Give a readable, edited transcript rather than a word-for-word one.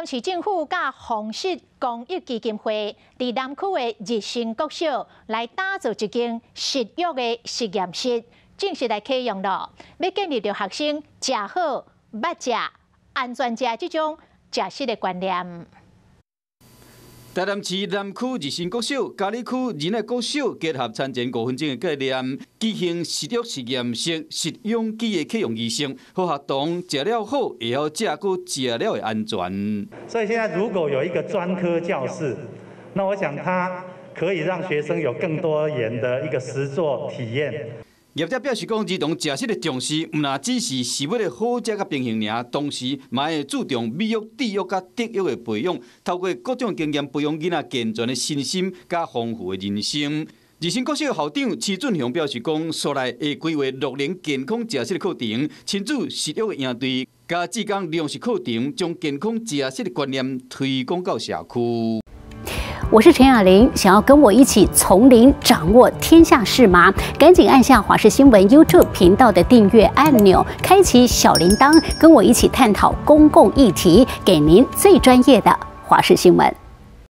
南市政府佮紅實公益基金會佇南區的日新國小來打造一間食育的實驗室，正式來啟用囉。欲建立著學生食好、捌食、安全食這種食食的觀念。台南市南區日新國小、佳里區仁愛國小結合餐前5分鐘的概念，舉行食育實驗室食養機的啟用儀式，予學童食了好，會曉食閣食了會安全。所以現在如果有一個專科教室，那我想它可以讓學生有更多元的一個實作體驗。業者表示講，兒童食食的重視，毋但只是食物的好食佮平衡爾，同時嘛會注重美育、智育佮德育的培養，透過各種經驗培養囡仔健全的身心佮豐富的人生。日新國小校長施俊雄表示講，紲來會規劃樂齡健康食食的課程，親子食育的營隊，佮志工糧食課程，將健康食食的觀念推廣到社區。我是陳雅玲，想要跟我一起從零掌握天下事嗎？趕緊按下華視新聞 YouTube 頻道的訂閱按鈕，開啟小鈴鐺，跟我一起探討公共議題，給您最專業的華視新聞。